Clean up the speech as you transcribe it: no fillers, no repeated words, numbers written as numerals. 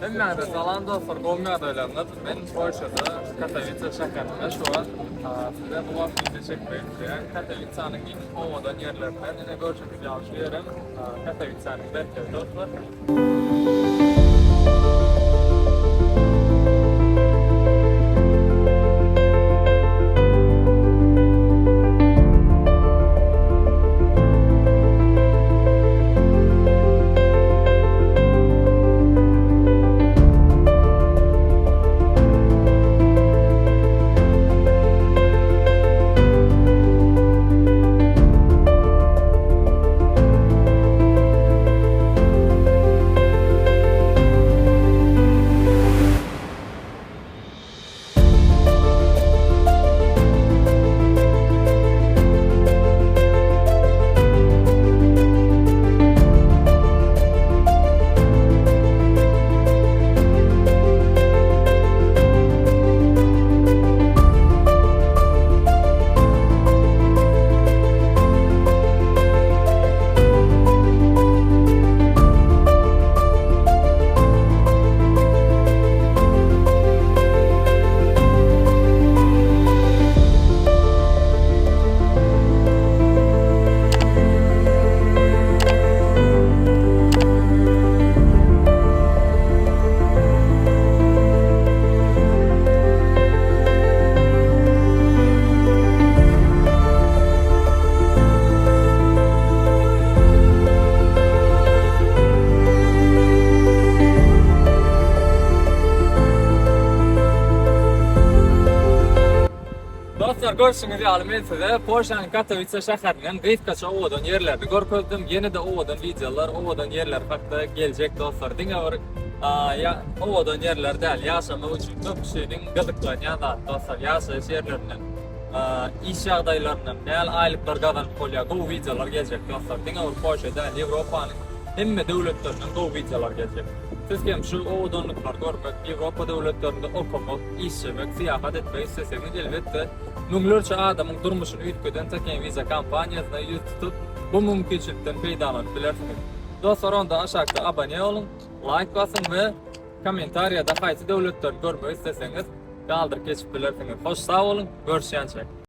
Hemmäňize salam dostlar, gowy ýagdaýlaryňyz. Men Polşada, Katowice şäherinde şu wagt. Size bu wagt wideo çekmek isleýän Katowicanyň iň owadan ýerlerinden ine görşüňiz ýaly şu ýerem Katowicanyň merkezi dostlar. Dostlar görşüňiz ýaly men size Polşanyň Katowice şäherinden gysgaça owadan ýerlerini görkezdim. Ýene-de owadan wideolar, owadan ýerler hakda geljek dostlar. Diňe bir owadan ýerler däl, ýaşamak üçin köp kişiniň gyzyklanýan zady dostlar, ýaşaýyş ýerlerinden, iş ýagdaýlaryndan, näl aýlyklar gazanyp bolýar, gowy wideolar geljek dostlar. Diňe bir Polşa däl, Ýewropanyň hemme döwletlerinden gowy wideolar geljek. Siz hem şu owadanlyklary görmek, Ýewropa döwletlerinde okamak, işlemek, syýahat etmek isleseňiz, elbetde, müňlerçe adamyň durmuşyny üýtgeden Taken Visa kompaniýasyna ýüz tutup, bu mümkinçilikden peýdalanyp bilersiňiz. Dostlar onda aşakda abone boluň, laýk basyň we kommentariýada haýsy döwletlerini görmek isleseňiz galdyryp geçip bilersiňiz. Hoş sag boluň, görüşýänçäk.